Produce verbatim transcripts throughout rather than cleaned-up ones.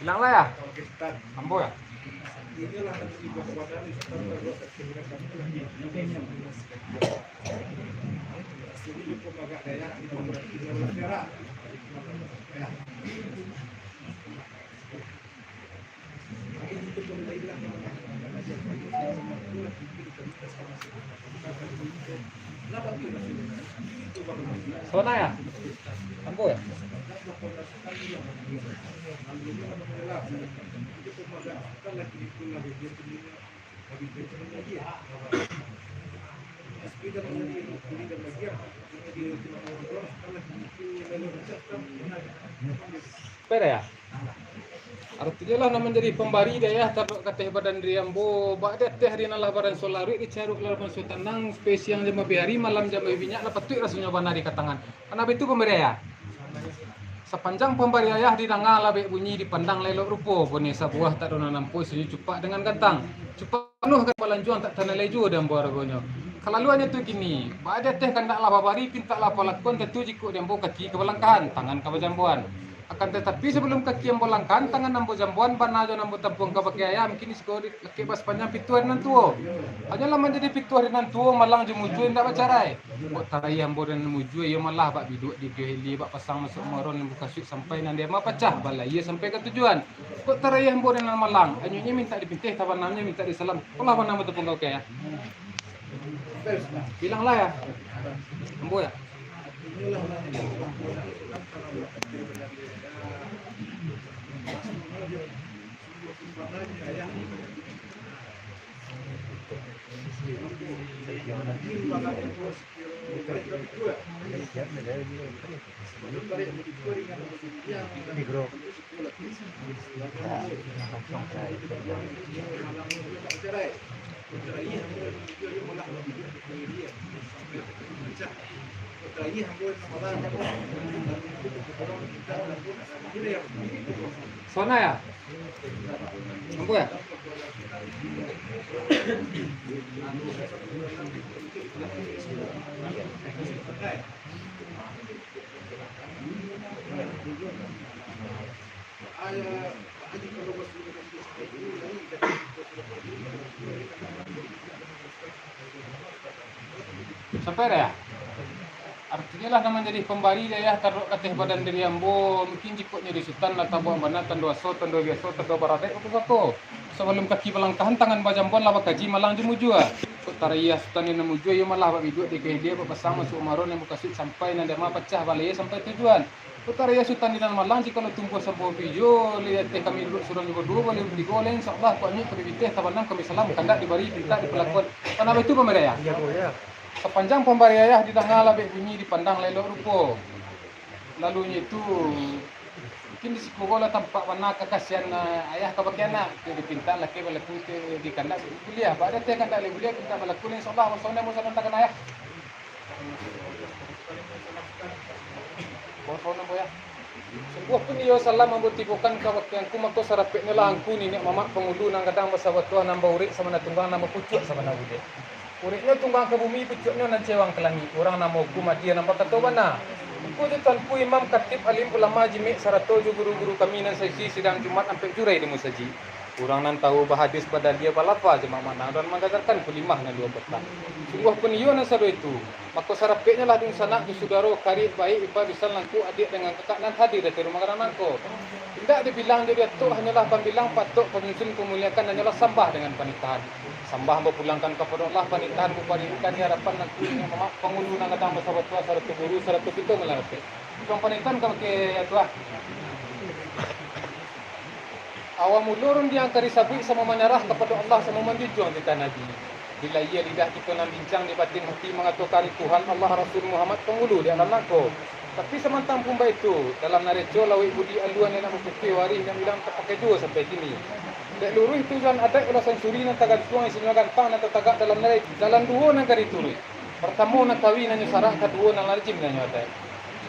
Bilang lah ya. Ambo ya. Sona ya? Ambo ya? Sepeda ya? Artinyo lah, nan manjadi pambari dayah taruih ka ateh badan diri ambo, bak di ateh hari nan lah baranso laruik, dicaruak lah banso tanang, spesiang jam babeh hari, malam jam babeh minyak, lah patuik rasonyo bana dikatangan. Karano baitu pambari dayah. Sapanjang pambari dayah didanga lah bek bunyi, dipandang lah elok rupo, boneh sabuah tak ado nan ampo, isinyo cupak dengan gantang. Cupak panuah ka balanjuang, tak tanilai juo di ambo aragonyo. Kalaluannyo tu kini, bak di ateh kandak lah babari, pintak lah balakuan, tantu jikok di ambo kaki ka balangkahan, tangan ka bajamboan. Akan tatapi, sabalum kaki ambo langkahan, tangan ambo jamboan, bana jo nan ambo tampuang kabake dayah, mungkin di siko lakek bak sapanjang pituah ari nan tuo. Hanyolah manjadi pituah ari nan tuo, malang jo mujua indak bacarai. Kok tarayia ambo nan mujua, iyo malah bak biduak di giah ilia, bak pasang masuak maron nan bukasuik sampai nan diama pacah, balayia sampai ka tujuan. Kok tarayia ambo nan malang, anyuiknyo mintak dipinteh, tabanamnyo mintak disalam. Kok lah bana ambo tampuang kabake dayah. Bilang lah ya. Ambo ya. Sona ya? Ambo ya? Sampai dayah? Artinyo lah, nan manjadi pambari dayah taruih ka ateh badan diri ambo, mungkin jikok nyo di Sutan lah tabuang bana tando aso, tando biaso, tando baradaik, bapusato. Sabalum kaki balangkahan, tangan bajamboan lah bakaji malang jo mujua. Kok tarayia Sutan nan mujua, iyo malah bak biduak di giah ilia, bak pasang masuak maron nan bukasuik sampai nan diama pacah, balayia sampai tujuan. Kok tarayia Sutan di nan malang, jikalau tumbuah sabuah bijo, lai ateh kami duduak surang jo baduo, baleh batigo, lai insya Allah, kok anyuik kami pinteh, tabanam kami salam, kandak dibari, pintak dipalakuan. Karano baitu pambari dayah. Sapanjang pambari dayah didanga lah bek bunyi, dipandang lah elok rupo. Lalunyo itu, mungkin di siko ko lah tampak bana kakasiahan, eh, ayah kabake anak. Tu dipintak lakek balaku, tu dikandak buliah. Bak di ateh kandak lai buliah, pintak balaku, insya Allah, basonda, basonda takana, ayah. Basonda, ayah. Sungguahpun iyo salam ambo tibokan kabake angku, mako sarapeknyo lah angku niniak mamak pangulu nan gadang basa batuah, nan baurik sabana tunggang, nan bapucuak sabana bulek. Uriknyo tunggang ka bumi, pucuaknyo nan cewang ka langik. Urang nan maukum adie nan bakato bana. Angku jo tuanku imam, katib, alim, ulama, jimek, sarato jo guru-guru kami nan saisi sidang Jumat ampek jurai di musajik. Urang nan tahu bahadis, badalia, balafa jo makna, dan mangajarkan kulimah nan luar kota. Sungguahpun iyo nan sado itu, mako sarapeknyo lah dunsanak jo sudaro, karib, baik, ipa, bisan, langku, adiak dangan kakak nan hadir di rumah gadang nangko. Indak dibilang jo diatok, hanyolah pambilang, patok, panyusun, pamuliakan, hanyolah sambah dangan panitahan. Sambah ambo pulangkan kapado Allah, panitahan ambo barikan di hadapan angku niniak mamak pangulu nan gadang basa batuah, sarato guru, sarato kito nan lah rapek. Sumbang panitahan kabake Yah Tuah. Awal mulo rundiang ka disabuik, samo manyarah kapado Allah, samo manjunjuang titah Nabi. Dilayia lidah kito nan bincang, di batin hati mangatokan Tuhan Allah, Rasul Muhammad pangulu di alam nangko. Tapi samantang pun baitu, dalam nareco lauik budi, alua nan indak baputuih, warih nan bilang tapakai juo sampai kini. Dek luruih tujuan adaik, ulah sansuri nan tagantuang, isinyo gantang nan tatagak dalam nare-, jalan duo nan ka dituruik. Partamo nan kawi nan nyo sarak, kaduo nan lazim nan nyo adaik.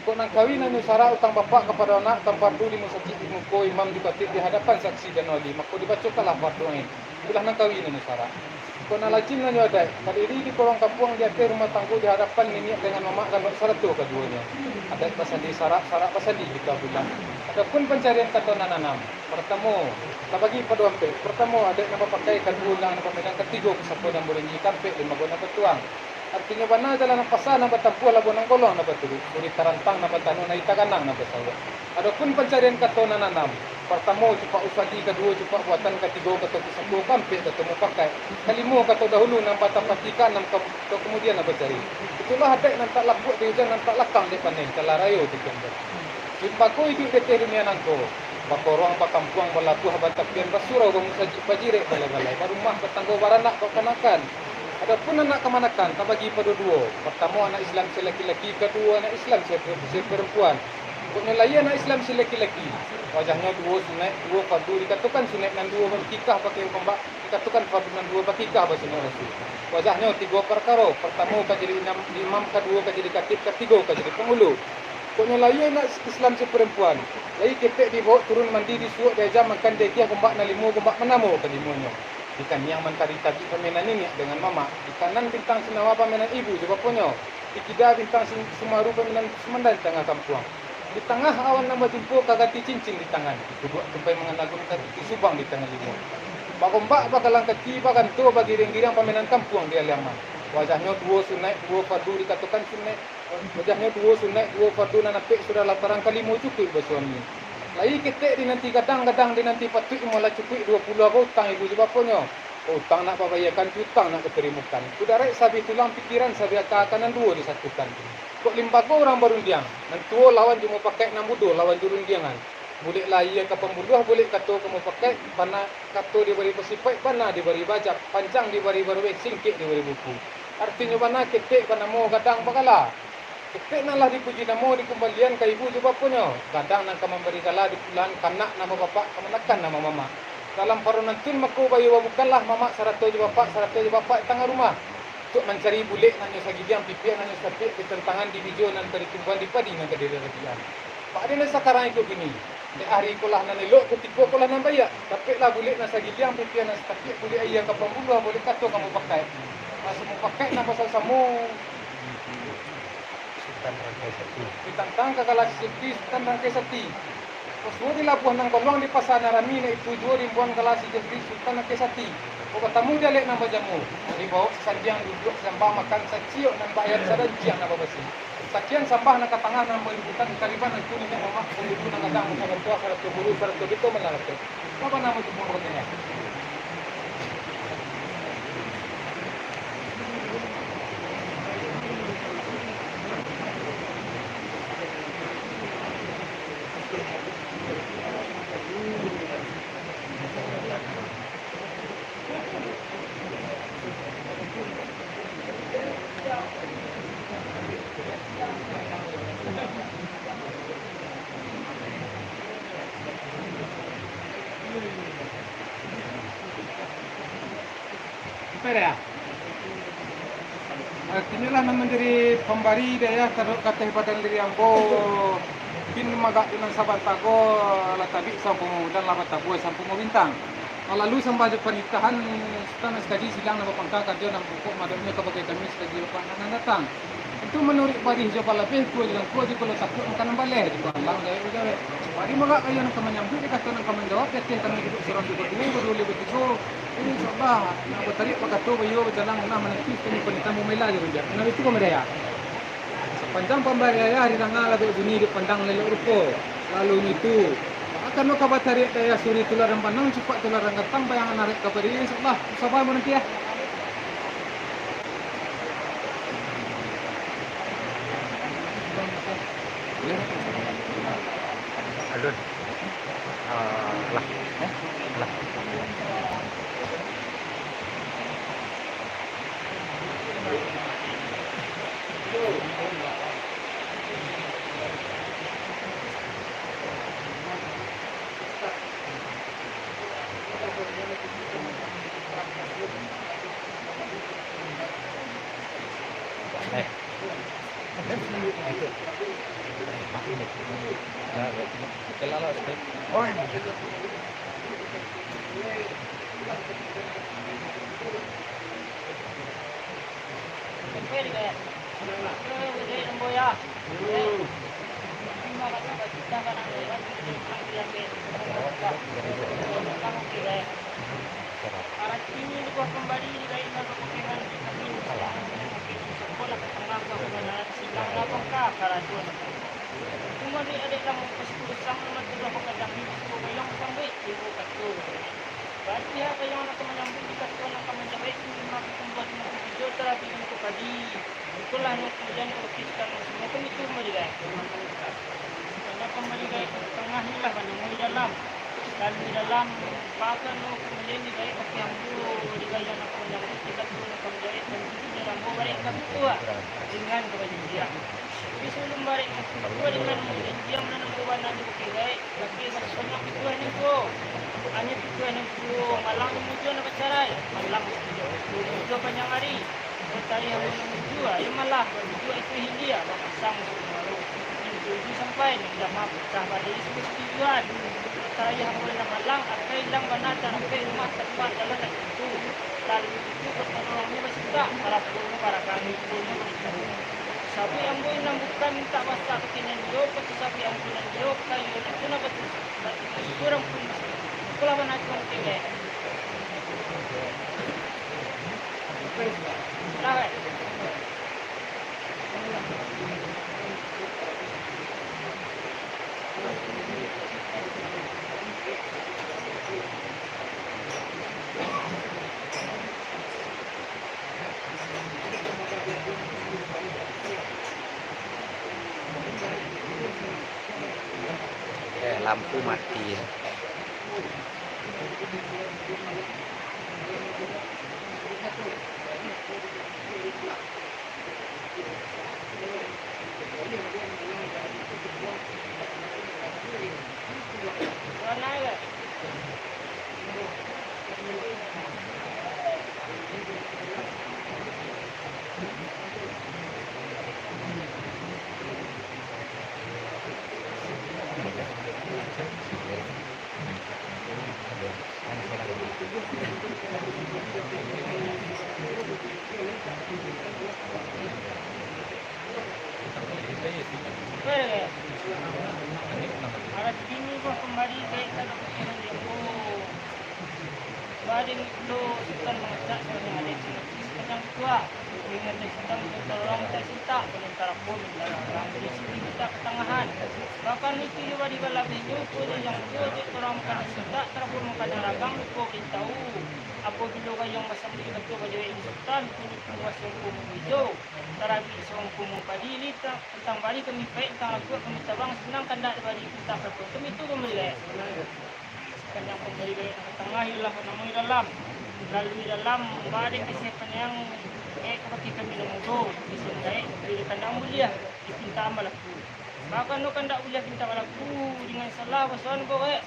Jikok nan kawi nan nyo sarak, utang bapak kapado anak, utang fardu di musajik di muko imam, di batik di hadapan saksi dan wali, mako dibacokanlah fardu ain. Itulah nan kawi nan nyo sarak. Nan lazim nan nyo adaik, badiri di kolong kampuang di ateh rumah tanggo di hadapan niniak dangan mamak ganok sarato kaduonyo. Adaik basandi sarak, sarak basandi di kabulan. Adopun pancarian kato nan anam, partamo, tabagi pado ampek. Partamo, adaik nan bapakai, kaduo, undangan nan bamandang, katigo, pusako nan bajanji, kaampek, limbago nan batuang. Artinyo bana jalan nan pasa nan batampuah, labuah nan goluang nan baturuik, suri tarantang nan batanu, nai taganang nan basauak. Adopun pancarian kato nan anam, partamo, cupak usadi, kaduo, cupak buatan, katigo, kato pusako, kaampek, kato mupakaik, kalimo, kato dahulu nan batapati, kaanam, kato kamudian nan bacari. Itulah adaik nan tak lapuak di ujan, nan tak lakang dek paneh, jalan rayo di gambar. Limbago iduik di ateh dunia nangko, bakoruang, bakampuang, balabuah, batapian, basurau, bamusajik, bajirek, balai-balai, barumah, batanggo, baranak, bakamanakan. Adopun anak kamanakan tabagi pado duo, partamo anak Islam si laki-laki, kaduo anak Islam si, si parampuan. Pokoknyo lahia anak Islam si laki-laki, wajahnyo duo sunaik, duo fardu, dikatokan sunaik nan duo bakikah pakai gombak, dikatokan fardu nan duo bakikah basunaik rasul. Wajahnyo tigo parkaro, partamo ka jadi inam-, imam, kaduo ka jadi katib, katigo ka jadi pangulu. Pokoknyo lahia anak Islam si parampuan, lai ketek dibawok turun mandi, disuok, diaja makan, diagiah gombak nan limo, gombak manamo kalimonyo. Di kaniang mantari tabik pamainan niniak dangan mamak, di kanan bintang sinawa pamainan ibu jo baponyo, di kida bintang sin-, sumaru pamainan sumanda di tangah kampuang. Di tangah awan nan bajumpo ka ganti cincin di tangan, di kuduak tumpai manganagun ka ganti subang di tangan limo. Bagombak, bagalang kaki, baganto, bagiriang-giriang pamainan kampuang di Aliaman. Wajahnyo duo sunaik, duo fardu, dikatokan sunaik, wajahnyo duo sunaik, duo fardu nan ampek, sudah lah tarang kalimo cukuik basuami. Lai ketek dinanti gadang, gadang dinanti patuik, imo lah cukuik duo puluah bautang ibu jo baponyo. Utang nak babayakan, piutang nak batarimokan. Kudaraik sabih tulang, pikiran sabih aka, aka nan duo disatukan. Kok limbago urang barundiang, nan tuo lawan jo mupakaik, nan mudo lawan jo rundiangan. Bulek lahia ka pambuluah, bulek kato ka mupakaik, bana kato dibari basipaik, bana dibari baajak, panjang dibari baruweh, singkek dibari buku. Artinyo bana ketek banamo gadang bagala. Ketek nan lah dipuji namo dikumbalian ka ibu jo baponyo. Gadang nan ka mambari gala di pulaan kanak namo bapak, kamanakan namo mamak. Dalam parunantun mako bayo babukanlah mamak sarato jo bapak, sarato jo bapak di tangah rumah. Untuak mancari bulek nan nyo sagiliang, pipiah nan nyo satapiak, di tantangan di bijo nan ka ditumbuahan, di padi nan ka dirabiakan. Bak ado nan sakarang iko kini, dek ari ko lah nan elok, kutiko ko lah nan baiak, dapeklah bulek nan sagiliang, pipiah nan satapiak, bulek aia ka pambuluah, bulek kato ka mupakaik. Maso mupakaik nan basamo-samo. Sutan Rangkai Sati. Ditantang ka galasi Sutan Rangkai Sati. Basuo di labuah nan goluang, di pasa nan rami, nan itu juo rimbuan galasi Jafri Sutan Rangkai Sati. Kok batamu jalek nan bajamu, kok dibawok sasandiang duduak, sasambah makan, saciok nan baayam, sadanciang nan babasi. Sakian sambah nan ka tangah nan baimputan, kariban nan kuning nan mamak, pangulu nan gadang, muka batua, sarato bulu, sarato bito manarato. Apa nama tu pun katanya? Sampai dah, ya? Artinyo lah, nan manjadi pambari dek ayah taradok ka ateh badan diri ambo, kin magak di nan sabanta ko, lah tabik sampungo udan, lah batabuah sampungo bintang. Lalu sambah jo panitahan, Sutan nan sakaji silang nan bapangka, karajo nan bapokok, madoknyo kabake kami sakaji bapak nan datang. Itu manuruik barih jo balabeh, kuo jo langkua, jikok lo takuik makanan baleh, jikok alang jawek bajawek. Bari magak kayo nan ka manyambuik, di kato nan ka manjawab, di ateh kami duduak surang jo baduo, baduo leh batigo. Jadi, insyaallah, nak batariak bakato, bayo bajalan, nah, mananti kami panitahan, bamaila jo rundiang. Nah, itu pambari ayah. Sapanjang pambari ayah didanga, labiah bunyi dipandang, elok rupo. Lalu nyo itu, baa kano ka batariak dek ayah, suri tuladan panang, cupak tuladan gatang, bayangan arek ka badiri, insyaallah, saba mananti, ya. Alun. Ah, lah. Eh? Lah. Eh. Oh, Oke, di kayak. Oke, jadi, Ambo, ya. Oke. Terima kasih, Pak. Kita akan ambil, Pak. Kita akan ambil. Arati ni buah pambari di lain lalu pakai di kami. Sekolah ke tengah buah kebenaran silang labang ka karajo. Cuma di adik lamun pas kurusang, nama tu lah pakadang ni, suruh bayang sampai ibu katu. Bagi apa yang nak manyambut di katu, nak manjawab, lima puluh buah, lima puluh tujuh, terapi untuk padi. Itulah yang kemudian melukiskan semua pemikiran Marigai. Karena Marigai tengah inilah menemui dalam. Lalu dalam pakan kemudian digaik pakai ampu, digaik anak menyambut, kita turun akan menjahit dan tinggi dalam bau baik kami tua dengan kebajikan. Tapi sebelum baik kami tua dengan kebajikan menanam buah nanti pakai gaik, tapi satu-satunya pituah ni tuo. Hanya pituah ni tuo, malam ni muncul nak bacarai. Malam muncul panjang hari. Matahari ambo nan tujuah, iyo malah, tujuah itu Hindia, bapasang suku baru. Nan tujuah sampai, nan jama pacah balik, suku tujuan. Matahari ambo nan malang, akai ilang bana, tarapek rumah, tempat jalan tak tentu. Lalu itu pertolongannya basitak, para pun para kami pun beritahu. Sabuik ambo nan bukan minta basa katinan iyo, pasti sabuik ambo nan iyo, kayo nan tu nak batu. Kurang pun basa. Itulah bana tuan tinggal. Eh, lampu mati, ya. Arati ni buah pambari gaek ka dapat dengan jauh. Bading itu sukan mangecak sabanyak alek, sabanyak tua. Ingat dek kita, minta tolong, minta cinta, minta rapun, minta larang, di sini kita ketengahan. Bahkan itu juga di balabehnyo, kulit yang tua, dek tolong makan cinta, tarapun makan ragam, lupo beritahu. Apabila gayung basam di batu, bajawek di sultan, kulit tua sungguh menghijau. Tarabik songko mupadi, tantang bari kami paik, tantang lakuak kami tabang, senang kandak bari tantang lakuak kami tu pambari gaek. Kandang pambari gaek nan tangah iyolah namoi dalam. Lalu dalam, baa dek kisah paniang, gaek kabake kami nan mudo, kisah gaek di kandang buliah, dipintaan balaku. Bahkan nu kandak buliah pinta balaku, dengan salah basuan ko gaek.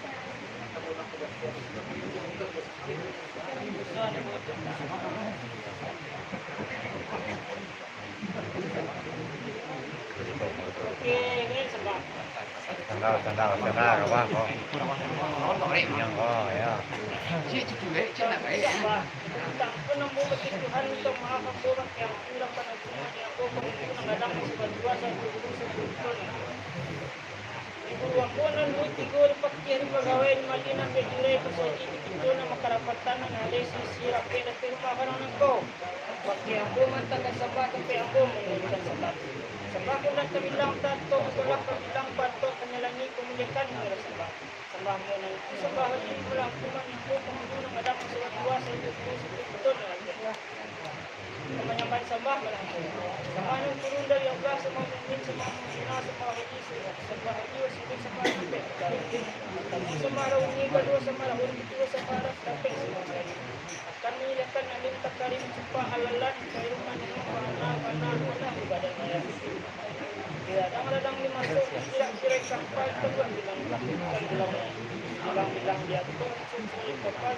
Sandal, sandal, sandal, apa, kok? Yang, oh, ya. Di guru ambo nan duo tigo, di pakiah, di pagawai, di malinan, di jurai, pasaji, di pintu, nan makarapatan, nan alai sisi rapek, dapek rumah barang nangko. Pakiah ambo mantakan sambah, dapek ambo manurunkan sambah. Sambah ko nan tabilang tatok, balah tabilang patok, panyalangi, pamuliakan, mangaro sambah. Sambah ambo nan itu sambah haji, balah ambo manimbo, pangulu, nan gadang, masalah dua, satu, dua, satu, betul, nan alai. Sambah nyambahan sambah, malah. Sambah nan turun dari Allah, sambah mukmin, sambah mukminah, sambah haji, sambah haji, wasimin, sambah sampai. Sambah laun ni gaduh, sambah laun itu, sambah aras dapek, sambah lain. Akan menyediakan alim takarim, cupak alalan, khairul manimah, fana, fana, fana, ibadah, ibadah. Di ladang-ladang dimasuak, di kirak-kirai kapal, tabuak bilang, bilang, bilang, bilang, bilang, diatur, susun, kapal,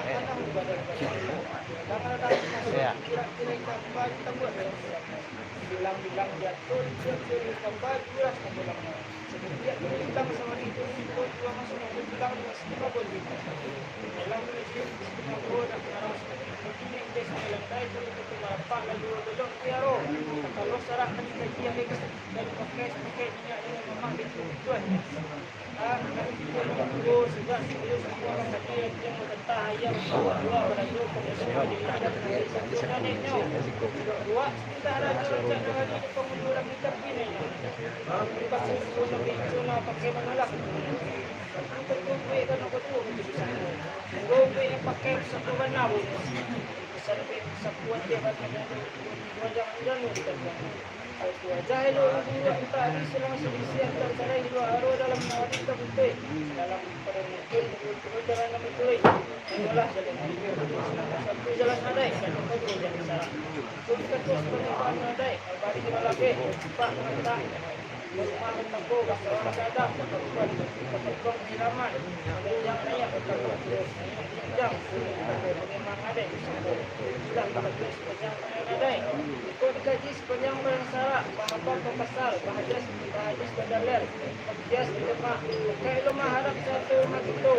Bilang-bilang diatur, diatur tambah, diuras tambah. Setiap bilang sama itu, itu dua masuk dalam bilang lima puluh. Dalam prinsip istimewa nak mengarah seperti ini, indes dalam dai, kalau kita merapat lalu belok tiaro. Kalau syarat tadi kaji yang bagus, dan pakai sebagai minyak yang memang betul-betul. Wajah elok buruak tak habis, selama selisih antar sarai dua arah dalam mawari takutai. Dalam pada mungkin betul-betul dalam nama tulis. Inilah jalan hidup. Satu jalan nadai, satu jalan salah. Pun kata sebagai bahan nadai, abadi malakeh, pak mantap. Rumah bertanggo, masalah gadang, bertangkuan, bertangkuan di laman. Yang naik bertangkuan terus, yang jenjang, memang nadai. Sudah bagus, penyang nadai. Ikut Kaji sapanjang paransarak, bahabar bapasal, bahadis, bahadis badalil, bakias bajamak, bakeh lemah harap satu rumah kito,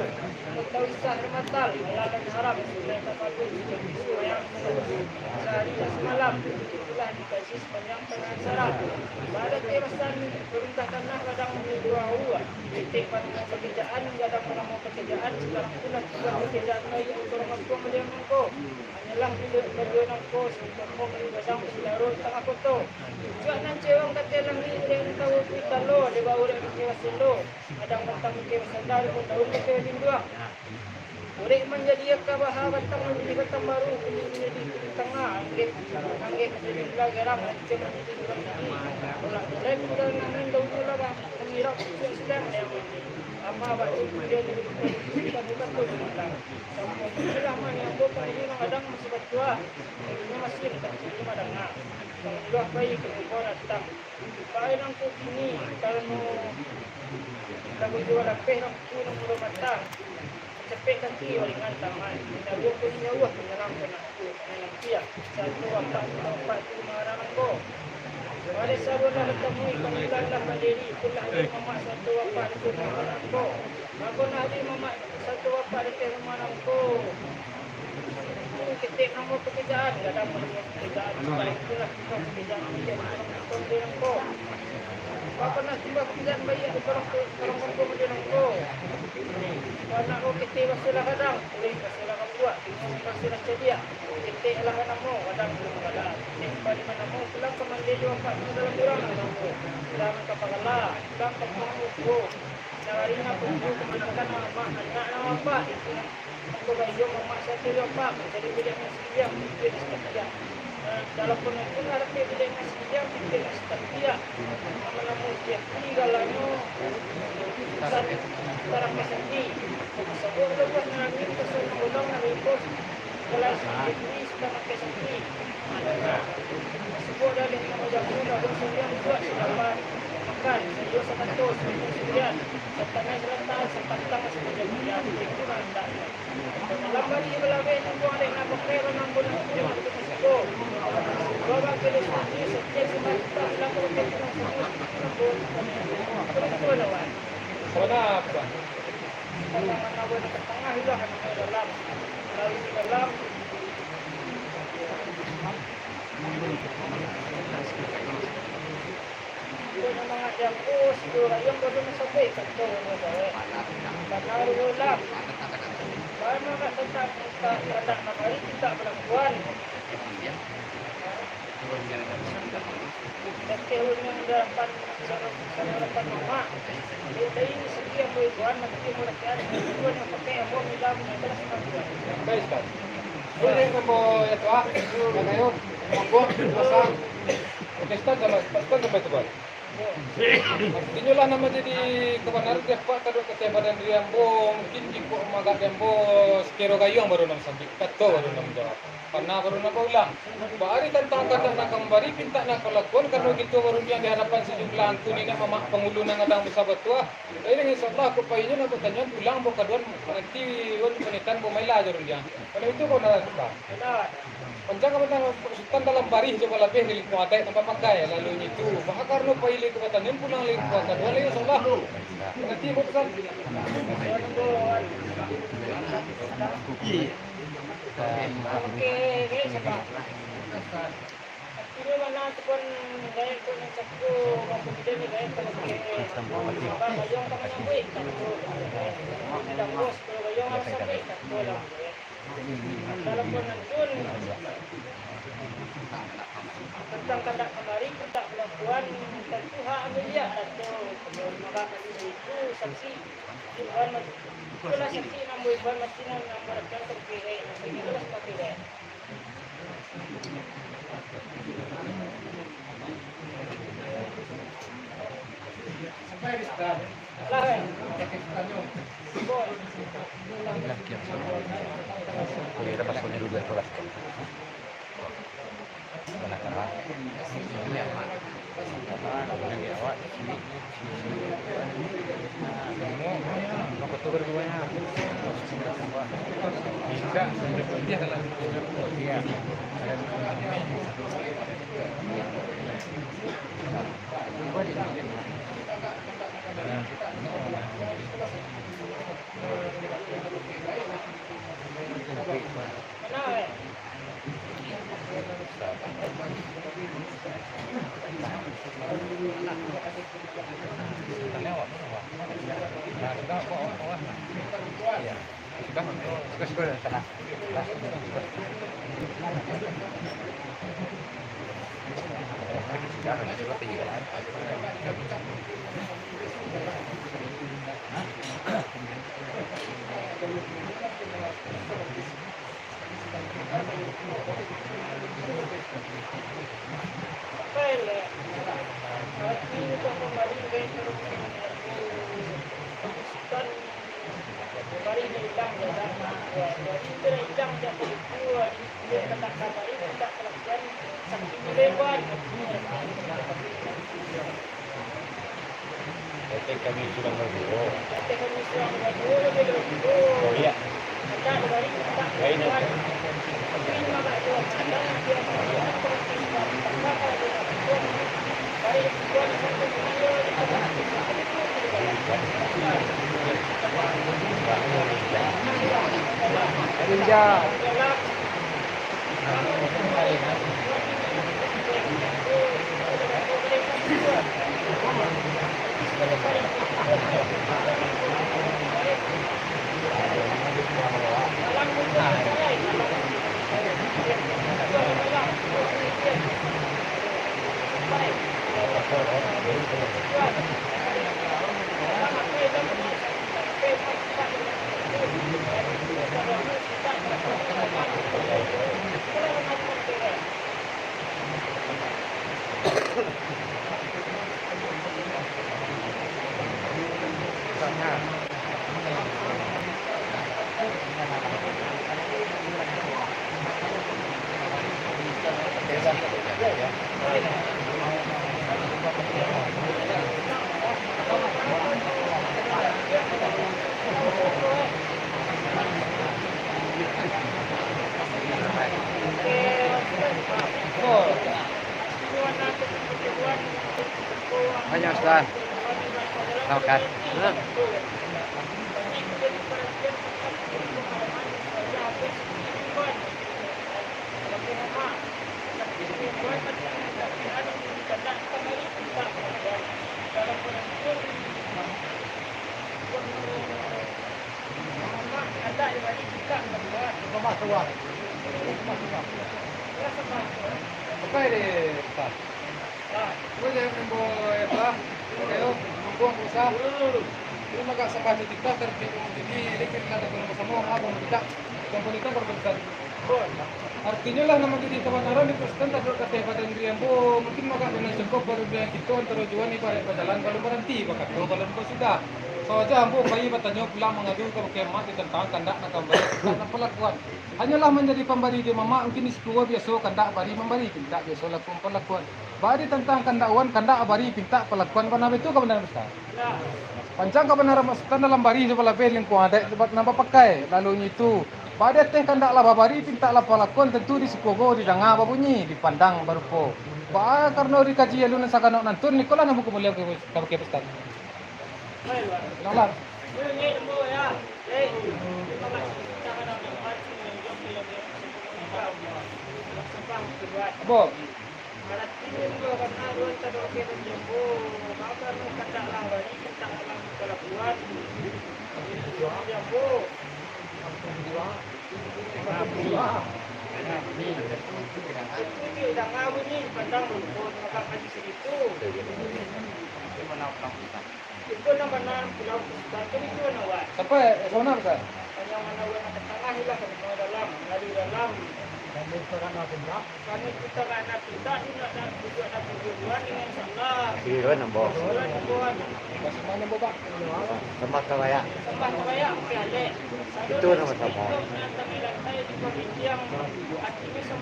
mangatahui sah ramatal, halal dan haram, sunnah tapaduk, sumbayang sahari dan samalam, itulah dikaji sapanjang paransarak. Bada kebasan, parintah tanah ladang manunggu aua, titik panamo pakijaan, gadang panamo pakijaan, sakarang tu lah tibo pakijaan lai, urang kampuang maliang mangko. Hanyolah bilik baduo nangko, singkong dari gadang sitaruah tangah koto. Cuak nan cewang kateh langik, urek nan tawu pitalo, di bawah urek bakeh baselo, gadang batang bakeh basanda, di daun bakeh balinduang. Urek manjadi aka baha, batang manjadi batang baru, kulik manjadi kulik tangah, anggek, anggek manjadi gula garang, rancak manjadi gula tiri. Tulak tulek gula nangin, daun gula bah, mangirap cuak sidang, yang mati. Ama batu kuliah jadi bukan, bukan tu bilang. Sampai itulah mah yang ambo panggil gadang masih batua. Inyo masih, tapi inyo madanga. Tangguah pai ka muko datang. Bae nangko kini, karano lagu juo lapeh nangko nang mudo matang. Capek kaki waringan tangan. Indak buah pun nyawa, panyalang panakut, panyalang piak. Satu apak, dua apak, tu marang nangko. Pada sabuah lah batamui, panggilan lah badiri, pulang dari mamak satu apak, tu marang nangko. Mako nah di mamak satu apak, di rumah nangko. Ketek nomor pekerjaan, gadang nomor pekerjaan, baik itulah kita pekerjaan, kita orang kampung dia nangko. Bapa nak sembah pekerjaan, baik di orang, orang kampung dia nangko. Anak ko ketek basuhlah gadang, boleh basuhlah kambuak, tinggal basuhlah cadiak. Ketek lah namo, gadang belum bala. Ketek padi manamo, pulang ka mandi dua apak dalam urang nangko. Pulang ka pagala, pulang ka pangukua. Nagari nan tuju kamanakkan amak, anak nan apak, itu nan Angko gayuang mamak satu yo, Pak, mancari bilik nan sadiang, bilik nan sadiang. Dalam pun itu ngarapek bilik nan sadiang, bilik nan sadiang. Nama-nama dia, tinggalanyo, tarang kasandi. Sabuah lebuah nangin, kasar nang ulang, nang ribos. Kalau sadiang, sudah pakai sandi. Sabuah dalih nang ulang, nang ulang, sadiang, buat sadapan. Makan, sadiang, sakato, sadiang, sadiang. Satangah selatan, sapatang, sadiang, sadiang. Itu nang andaknyo. Iyo, nan mangajak ko, si Dora yang baru masampai kantor rumah gawe. Bana ulang. Bana nak datang minta, minta kamari, minta bantuan. Dakeh ulun dapan, dapan mama. Dia tadi ni segi ambo ibuan, nanti ambo dakeh, ibuan yang pakai ambo, minta, minta lah sama tuan. Baik, Ustaz. Boleh ambo ya, Tuan? Yang kayu, mangkuk, pasang. Oke, Ustaz, sama, Ustaz sampai tu, Bang. Artinyo lah, nan manjadi kabanaran di apak taruih ka teh badan diri ambo, mungkin jikok magak di ambo sakiro gayuang baru nan sambik, kato baru nan manjawab, panah baru nan baulang. Baari tantang kandak nan ka mambari, pintak nan ka lakuan, karano kito barundiang di hadapan sajumlah angku niniak mamak pangulu nan gadang basa batuah. Jadi, insyaallah, kok payunyo nan batanyoan pulang ambo kaduan, nanti wan panitan ambo maila jo rundiang. Kalau itu kau nak tukar. Pancang ka batang sutan dalam barih jo balabeh di lingkuang adaik nan bapakai, lalu nyo itu, baa karano pai lai ka batanyun pulang lai ka batanyun lai, insyaallah. Nanti buat pesan. Oke, oke, siapa? Artinyo mana tu pun, gaek tu nan satu, waktu kita ni gaek kalau pakai, sabar, bayang tak menyambut, tak menyambut. Ada bos, kalau bayang harus sampai, tak boleh. Dalam pun antun, tantang kandak kamari, kandak balakuan, tantu hak ambo liak, atau maka itu saksi, imbauan mati, itulah saksi nan ambo imbauan mati, nan ambo rakan terpilih, itulah sepatutnyo. Kami surang baduo. Oh, iya. Lain apa? Ninja. Banyak, Ustaz. Makan. Pakai deh, Pak. Gue jangan nunggu, ya, Pak. Ayo, nunggu pulsa. Ini agak sambah di TikTok, tapi di, di, di, kita ada sama-sama, apa, tidak. Yang penting kan berbentuk. Artinyo lah, nan manjadi kabanaran di Kristen taduak ka ateh badan diri ambo, mungkin agak dengan cukup baru dengan kito antaro juo ni barek bajalan balun baranti, bakato balun basudah. Sawaja ambo pai batanyo pulang mangadu ka bakeh mak di tantang kandak nan ka mambari, kandak nan palakuan. Hanyolah manjadi pambari di mamak, mungkin di sikuo biaso kandak bari mambari, pintak biaso laku palakuan. Bari tantang kandak wan, kandak bari pintak palakuan, bana baitu kabanaran Ustaz. Pancang kabanaran Mak Sutan dalam bari jo balabeh lingkuang adaik nan bapakai, lalu nyo itu, bari ateh kandaklah babari, pintaklah palakuan, tantu di sikuo didanga babunyi, dipandang barupo. Baa karano dikaji alun nan saganok nantun, ikolah nan bakumulio ka bakeh Ustaz. Nah lah. Bo. Sampai, eh, sono, Ustaz? Iyo, nambah. Sambah kabayak. Itu nama-nama.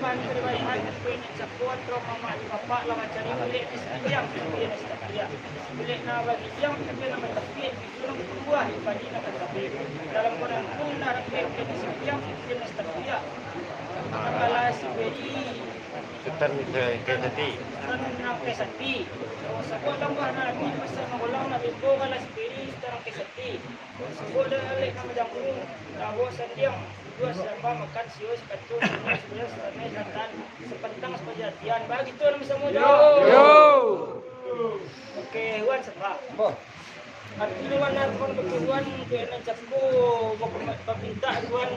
Mani kaliwaihan, kue nan cako, antaro mamak jo bapak lah mancari bulek di sapiliang, kue nan satapiak. Bulek nan bagigiang, kue nan batapik, itu nan batumbuah, padi nan batabek. Dalam barangkung nan rapek, kue di sapiliang, kue nan satapiak. Nan balah siberi. Sutan Rangkai Sati. Sutan Rangkai Sati. Sabab tambah nan rami, pasal manggolang, nan limbo balah siberi, Sutan Rangkai Sati. Sabab dek alek nan bajamu, tawo sandiang. Duo sasambah makan siyo sakato, sabulan sabulan satanai satan, sapantang sapaja atian. Bagitu nan basamo jo. Yo. Oke, Wan sambah. Boh. Artinyo, Wan, Wan, Wan, Wan, Wan, Wan, cako, bapintak, Wan,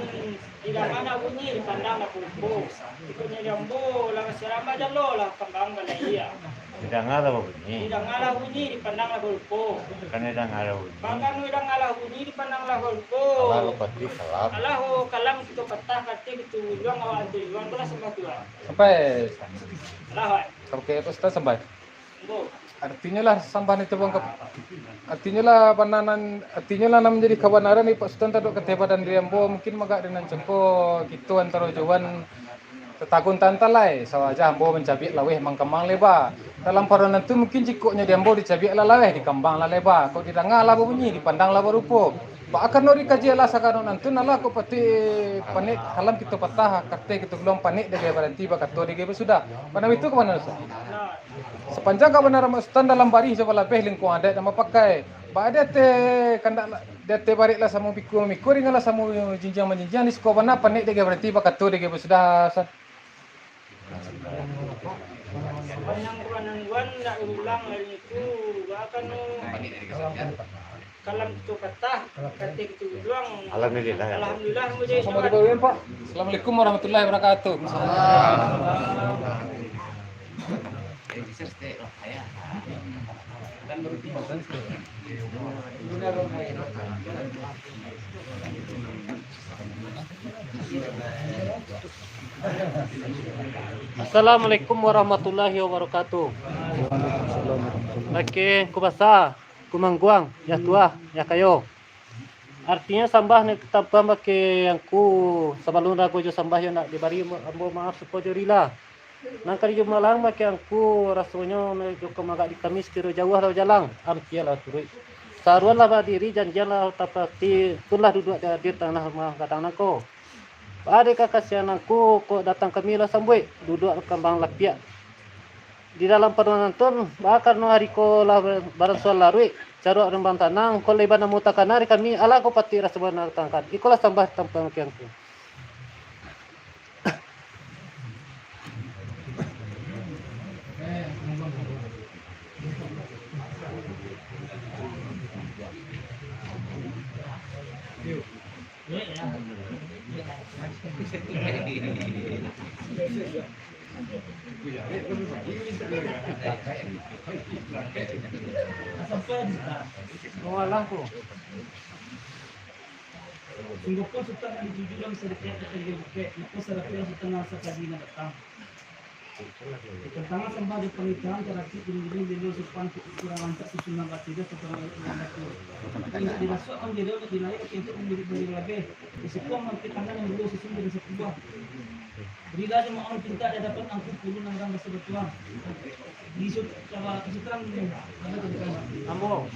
didanga lah bunyi, dipandang lah rupo. Iko nyo jambo, lah basiramah jalo, lah kambang balai. Didanga lah bunyi. Didanga lah bunyi, dipandang lah barupo. Kan didanga lah bunyi. Bahkan didanga lah bunyi, dipandang lah barupo. Alah, bapati kalam. Alah, oh, kalam kito patah, kato kito iluang, awak antu iluang, tu lah sambah tu lah. Sampai. Alah, wak. Sampai, Ustaz, sampai. Ambo. Artinyo lah, sambah ni, coba angkat. Artinyo lah, bana nan, artinyo lah, nan manjadi kabanaran di Pak Sutan taradok kateh badan diri ambo, mungkin magak di nan cako, kito antaro jo Wan, tatagun tantalai, sawajah ambo mancabiak laweh mangkambang leba. Dalam paronan tu mungkin jikoknyo di ambo dicabiak lah laweh, dikambang lah leba. Kok didanga lah babunyi, dipandang lah barupo. Baa karano dikaji alah sagano nantun, alah kok patuik panek kalam kito patah, kateh kito guluang panek dagai baranti, bakato dagai basudah. Panam itu ka mano, Ustaz? Sapanjang kabanaran Mak Sutan dalam barih jo balabeh lingkuang adaik nan bapakai. Baa di ateh kandak la-, di ateh barek lah samo bikua mamikua, ringan lah samo jinjiang manjinjiang, di siko bana panek dagai baranti, bakato dagai basudah, Ustaz. Sapanjang kabanaran Wan ndak ulang dari itu, baa karano kalam kito patah, kateh kito guluang. Alhamdulillah. Alhamdulillah, ambo jadi. Assalamualaikum, Pak. Assalamualaikum warahmatullahi wabarakatuh. Assalamualaikum warahmatullahi wabarakatuh. Oke, ku basa, ku mangguang, ya tuah, ya kayo. Artinyo sambah ni tampang bake angku, sabalun rago jo sambah yo nak dibari, ambo maaf suko jo rila. Nan ka dijumbalang bake angku, rasonyo jokong magak di kami sakiro jauah lah bajalang, ampialah turuik. Saruanlah badiri, janjianlah tapati, tunlah duduak di adiri tanah rumah gadang nangko. Baa dek kakasiahan angku, kok datang kami lah sambuik, duduak kambang lapiak. Di dalam parumahan tun, baa karano hari ko lah baransuan laruik, caruak rimbang tanang, kok lai banamo takana di kami, alah kok patuik raso bana tangkan. Ikolah sambah tampang bake angku. Sungguahpun Sutan nan dituju lah sadikit ka tangga bukik, mako sarapian Sutan nan sakali nan datang. Di tantangan sambah jo panitahan, taracik gunung-gunung, belo supan, kurang rancak susunan batida, susunan urang batu. Indak dirasuak manjadi, indak dilahia, untuk mambidik baliau labih. Di sikuang mangkik tangan nan dulu susun jadi sakubuah. Rila jo maoh pintak di hadapan angku, pulu nan urang basa batuah. Di sut-, kawa-, sutan, apa tu, bukan? Ambo.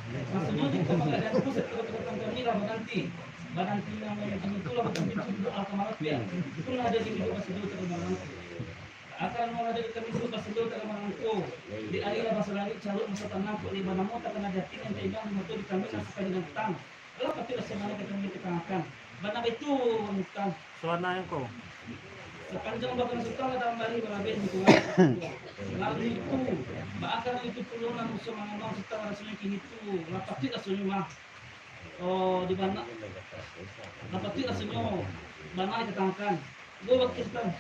Rasonyo di kapanggadaian tu, satiok kadatang kami lah baganti. Baganti nan baganti tu lah baganti tu duduak lah ka malapeh. Itu lah ado di duduak basado tak ka malangko. Akan lah ado di kami duduak basado tak ka malangko. Di ari lah basalarik caruak masa tanang, kok lai banamo takana di ati nan taimbang di mato di kami nan sakali nan datang. Alah patuik lah sabana ka kami katangakan. Bana baitu, Wan Sutan. Sabana ko. Sapanjang batang Sutan lah dalam barih balabeh di tuan. Lalu itu, baa karano itu pulo nan musuah mangamang Sutan rasonyo kini tu, lah patuik rasonyo mah. Oh, di bana. Lah patuik rasonyo, bana dikatangakan. Go bakeh Sutan.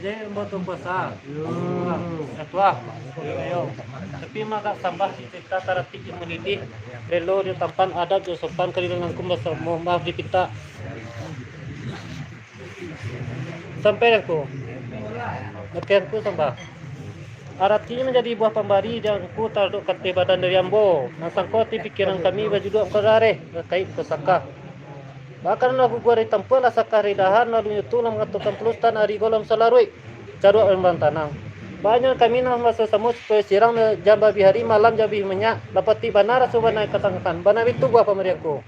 Jadi, ambo tu kuasa. Yo. Ketua. Yo. Tapi magak sambah carito taratik jo mandidih. Belo jo tampan, adab jo sopan, ka dilalangkun basamo, maaf dipintak. Sampai angku. Oke, angku sambah. Aratinyo manjadi buah pambari di angku taradok kateh badan dari ambo. Nan sangko ati pikiran kami bajuduak angku dareh, bakaik angku sangka. Bahkan lah guguah dari tampuah, lah sakah dari dahan, lalunyo tu lah mangatokan puluah sutan ari golam salaruik, caruak rembang tanang. Banyak kami nan basamo-samo supayo sirang jan babih ari, malam jan babih minyak, lah patik bana raso bana katangakan, bana itu buah pambarianku.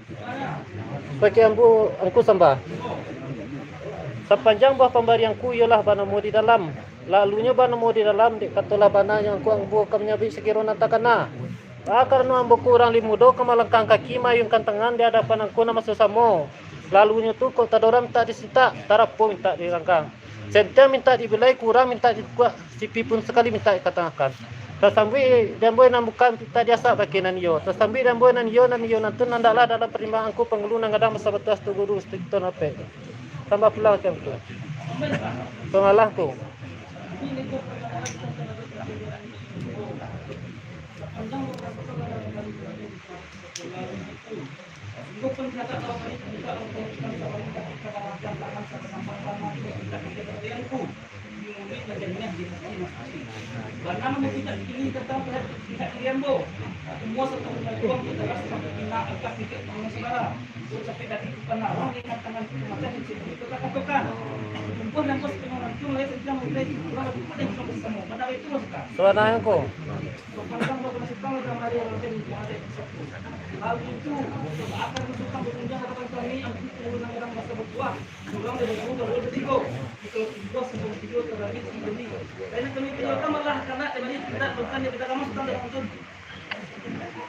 Bagi ambo angku sambah. Sapanjang buah pambarianku iyolah banamo di dalam. Lalunyo banamo di dalam, dek katolah bananyo angku ambo ka manyabuik sakiro nan takana. Ah, karano ambo ko urang limo do ka malangkah kaki, maayunkan tangan di adapan angku nan basamo-samo. Lalunyo tu kok tadorong mintak disintak, tarapuang mintak diranggang. Sentiang mintak dibilai, kurang mintak dikuak, sipi pun sakali mintak dikatangahkan. Tasambuik di ambo nan bukan, mintak diasak bake nan iyo. Tasambuik di ambo nan iyo, nan iyo nan tu, nan andaklah dalam parimbangan angku pangulu nan gadang basabatuah, satu guru, satu kito nan rapek. Tambah pulang macam tu. Pangalah tu. Suara yang ko.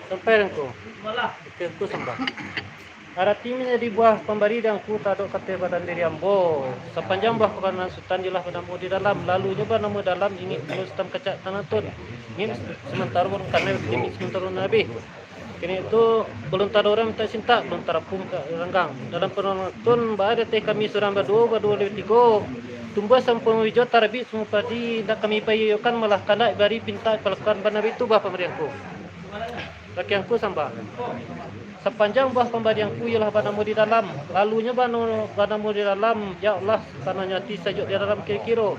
Sampai angku. Oke, angku sambah. Arati manjadi buah pambari di angku taradok kateh badan diri ambo. Sapanjang buah kabanangan Sutan iyolah banamo di dalam, lalunyo banamo dalam, ingek puluah sutan kacak tanatun. Ingek sementaro kanai, ingek sementaro nabi. Kini tu, balun tadorong mintak sintak, balun tarapuang mintak ranggang. Dalam panonton, baa di ateh kami surang baduo, baduo lewat tigo. Tumbuah sampo wijo, tarabik sampo padi, indak kami paiyokan, malah kandak bari pintak palakuan, bana itu buah pambari angku. Bagi angku sambah. Sapanjang buah pambari angku iyolah banamo di dalam. Lalunyo bano-, banamo di dalam, ya Allah, tananyo ati sajuak di dalam kiro-kiro.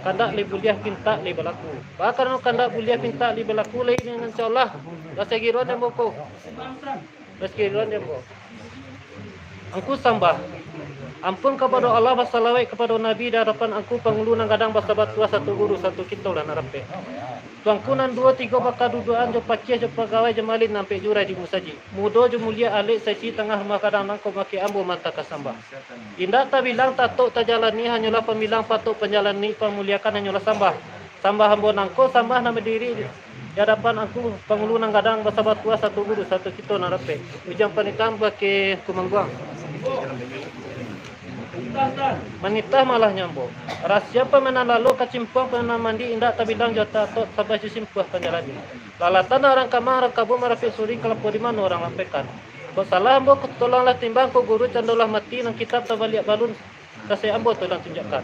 Kandak lai buliah pintak lai balaku. Baa karano kandak buliah pintak lai balaku lai, insya Allah. Lah sagiroan di ambo ko. Lah sagiroan di ambo. Angku sambah. Ampun kapado Allah, basalawek kapado Nabi, di adapan angku pangulu nan gadang basabatuah, satu guru, satu kito lah nan rapek. Tuangku nan duo tigo bakadudukan, jo pakiah jo pagawai, jo malin nan ampek jurai di musajik. Mudo jo mulia alek saisi tangah rumah gadang nangko, mako ambo mantah ka sambah. Indak tabilang tatok tajalani, hanyolah pambilang patok panjalani, pamuliakan hanyolah sambah. Sambah ambo nangko, sambah nan badiri di adapan angku pangulu nan gadang basabatuah, satu guru, satu kito nan rapek. Ujuang panitahan bake angku mangguang. Manitah malahnyo ambo. Rasia pamenan lalo, kacimpuang pamenan mandi, indak tabilang jo tatok, sambah jo simpuah panjalani. Lalatan arang kamang, arang kabun, marapik suri, kalapo di mano arang lampaikan. Kok salah ambo, kok tolanglah timbang, kok guru cando lah mati, nan kitab tabaliak balun, kasek ambo tolong tunjuakkan.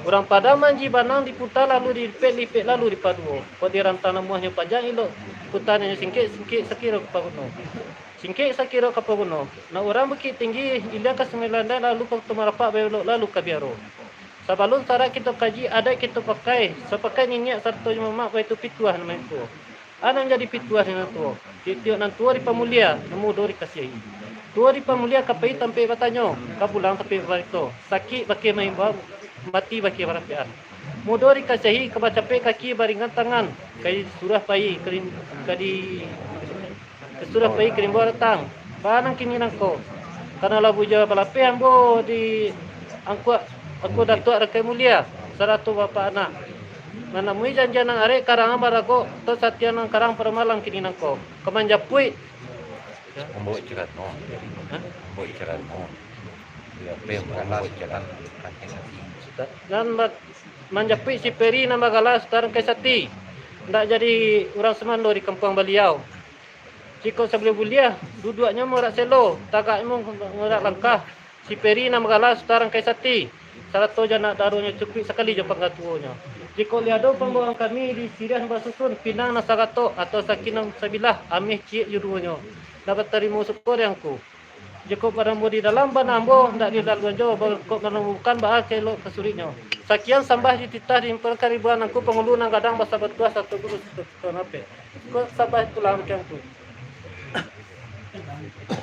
Urang Padang manji banang diputa, lalu dilipek-lipek, lalu dipaduo. Kok dirantang namuahnyo panjang, ilok putanyo singkek, singkek sakiro ka paguno. Singkek sakiro ka paguno. Nak urang Bukik Tinggi, ilia ka Sungai Landai, lalu ka Kota Marapak, babelok lalu ka biaro. Sabalun sarak kito kaji, adaik kito pakai, sapakaik niniak sarato jo mamak, baitu pituah nan mantua. Anak manjadi pituah di nan tuo. Tiok-tiok nan tuo dipamulia, nan mudo dikasiahi. Tuo dipamulia ka pai tampek batanyo, ka pulang tampek babarito. Sakik bakeh maimbau, mati bakeh barapekan. Mudo dikasiahi ka bacapek kaki baringan tangan, ka disuruah pai, ka di, ka di, ka suruah pai ka dimbau datang. Baa nan kini nangko? Karano lah bujo balapeh ambo di angkuak, angku datuak rakai mulia, sarato bapak anak. Manamui janjian nan arek karangan baragok, to satiang nan karang parmalang kini nangko. Ka manjapuik. Mambawa ceramah. Hah? Mambawa ceramah. Iya, apa yang mambawa ceramah? Nan ba-, manjapuik si Peri nan bagala Sutan Kaisati. Ndak jadi urang sumando di kampuang Baliau. Jikok sabuliah-buliah, duduaknyo murak selo, tagaknyo murak langkah. Si Peri nan bagala Sutan Rangkai Sati, sarato jo anak daronyo cukuik sakali jo panggatuonyo. Jikok lai ado pambawaan kami di siriah nan basusun, pinang nan saratok, atau sakin nan sabilah, ameh ciek jo duonyo, nak batarimo syukur di angku. Jikok baramo di dalam bana ambo, ndak dilaluan jo, kok baramo bukan, baa ka elok ka suriknyo. Sakian sambah dititah di impun karibuan angku pangulu nan gadang basabatuah satu guru satu napek. Kok sambah pulang ka angku.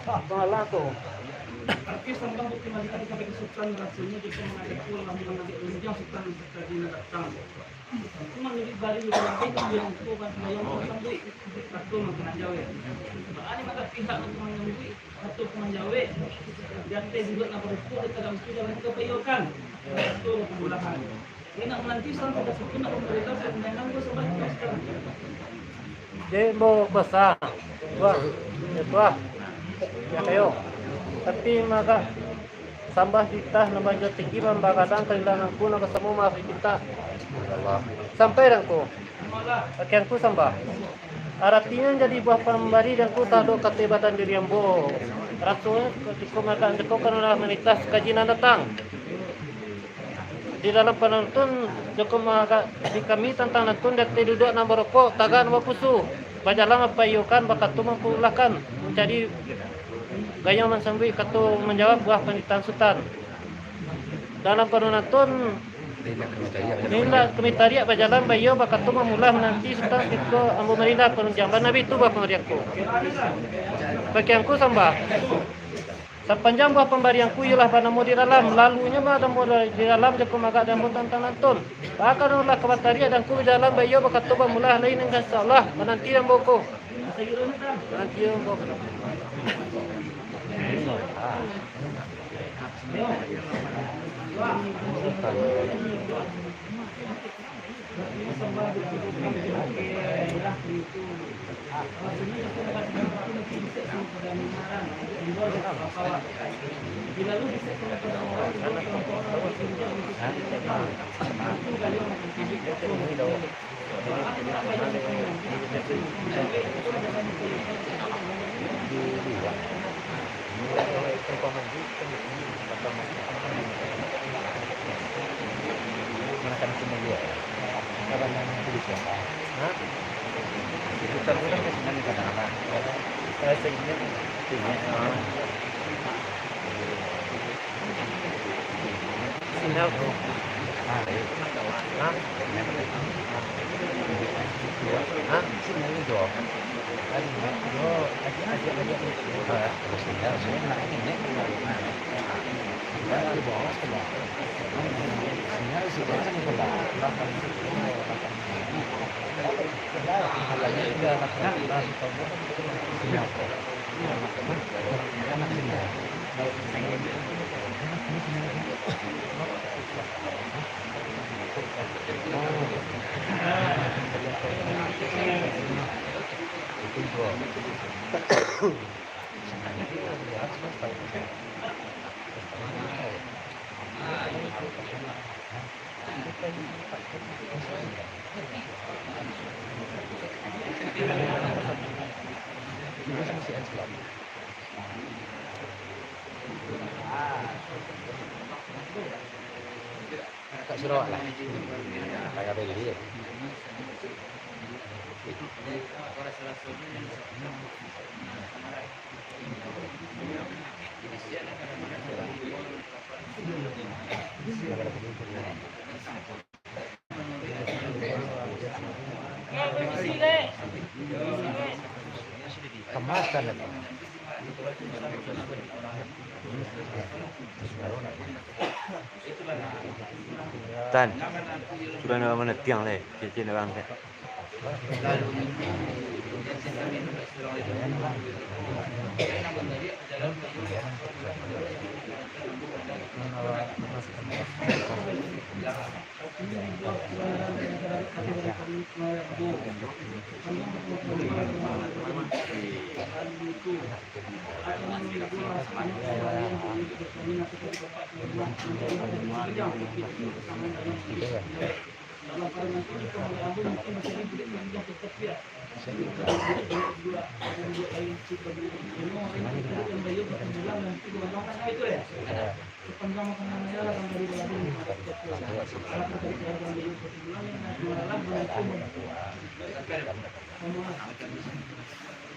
Pangalah ko. Tapi sambah bukti malihat sampai ka Sutan, rasonyo jikok mangadakan urang mangadakan rundiang Sutan sakali nan datang. Cuma milik bari urang lain yang ko ban bayang sambuik, kato mangko manjawek. Baa ni mangko pihak nan manyambuik, kato mangko manjawek. Di ateh duduak nan barukuk, di tadang tu jalan ka payokan. Kato mangko pamulahan. Indak mananti sampai ka situ nak mamarintah, sampai nanggo sampai ka Sutan. Dek ambo kuasa, tuah, ya tuah, ya kayo. Tapi mangko sambah titah nan banjua tinggi, mambagadang kalilan angku nan basamo maaf dipinta. Sampai dangku, pakianku sambah. Aratinyo jadi buah pambari dangku taradok kato badan diri ambo. Rasonyo kutiko mangko jikok kan lah manitah sakaji nan datang. Di dalam panantun, jikok mangagak di kami tantang nantun, di ateh duduak nan barokok, tagak nan bapusu, bajalan mapaiyokan, bakato mampamulahkan, mancari gayuang mansambuik kato manjawab buah panitahan Sutan. Dalam panantun, indak kami tariak bajalan baiyo, bakato mamulah mananti Sutan, sakutiko ambo marindah parundiang, bana bitu buah pambarianku. Pakianku sambah. Sapanjang buah pambarianku iyolah banamo di dalam, lalunyo mah ambo di dalam, jikok mangagak di ambo tantang nantun. Bahkan lah ka batariak dangku di dalam baiyo, bakato bamulah lain, insyaallah, mananti ambo ko. Mananti ambo ko. Sinyal, bro. Hah? Hah? Sinyal itu. Kan, yo, ajak, ajak, ajak. Ah, sinyal, sinyal nak ini, kan, di bawah sebelah. Sinyal sebelah sana sebelah. Belakang, belakang. Sinyal. Kak Sarawak lah. Kak Abel dulu ya. Kemasan itu. Tan, sudah nak mana tiang leh, cincin orang teh.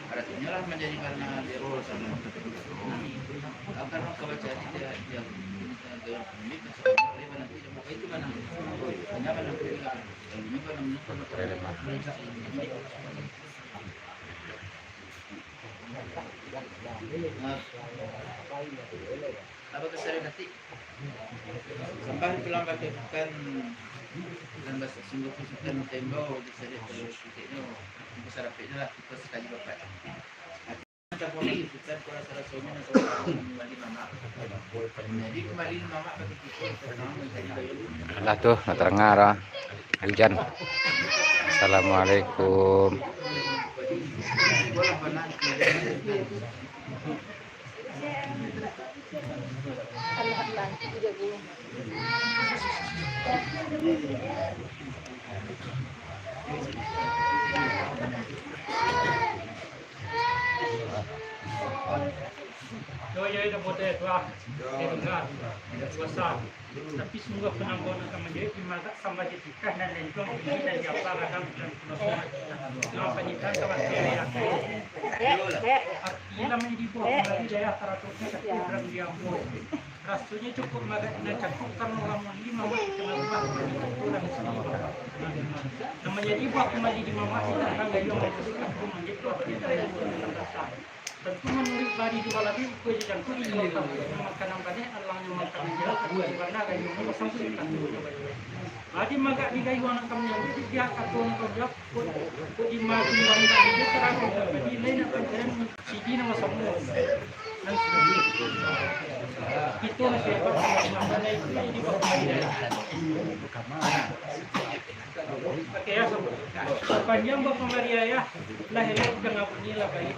Aratinyo lah manjadi karano dia urusan. Akan mah kabaca di dia, dia, dia, dia, dia, dia, dia, dia, dia, dia, dia, dia, dia, dia, dia, Apa kasari nanti? Sambah pulang pakai bukan dalam bahasa sungguh pun sukan tembau di sari terus titiknya. Buku sarapik lah, kita sekali bapak. Jadi kembali mamak pakai titik. Alah tu, nak terang lah. Hujan. Assalamualaikum. Yo, yo, dah bodoh tu ah. Dia dengar. Dia puasa. Tapi sungguah penambahan akan manjawab imarat sambah di tikah nan lentuang tinggi dan di apa radang dan pulau. Nama panyitaan tawakil ya. Arti ilam yang dibuat kembali daya taratupnya kata Ibrahim di Ambon. Rasanya cukup magat nan cakup karena orang muli mamak di tengah rumah, tapi tak kurang sini. Namanya dibuat kembali di mamak di tengah gayung, maksudnya aku menjadi wakil dari Tentu manuruik bari di balabi, ukua jo jangkau di bawah kampung, makanan banyak, alangnyo makanan jalak, tapi di bana gayuangnyo basangkuik di kampung jo bayo. Bari magak di gayuang nan ka manyambuik, di pihak kato nan ka manjawab, kok, kok di mati bari di dia tarago, tapi di lain nak pancarian sidi nan basamo. Nan sidi. Kito nan sahabat, nan itu lah ini bapak. Oke, ya, sapanjang bapamari ayah, lah elok danga bunyi lah baik.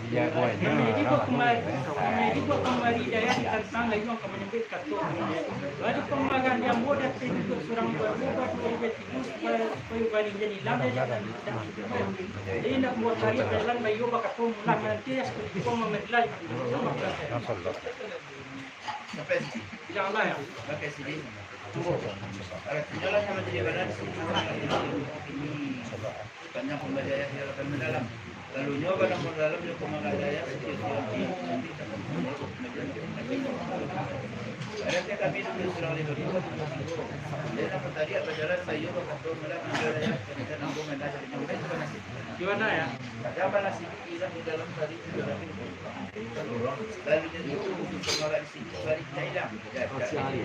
Iya, boy. Nah, jadi bapamari, nah, jadi bapamari ayah tantang gayuang ka manyambuik kato. Bari pamarahan di ambo datang duduak surang baru, baru tigo, supayo, supayo bari jan ilang, jan ilang. Jadi nak buat hari jalan, bayo bakato mulah mananti, ya, sakutiko mamarilah. Sampai sini. Tidak Allah, ya. Pakai sini. Aratinyo lah nan manjadi bana di sini. Panjang pambalian yang akan mendalam. Lalu nyo bana mendalam nyo pemanggadaian setiap nanti. Ada kami dulu surang lima dua. Dia nak bertadi apa jalan sayo berkata malam mendalam kita nambung mendalam. Di mana ya? Ada apa nasi? Ilang di dalam tadi, lalu jadi untuk mengarah di sini, balik tidak hilang. Jadi,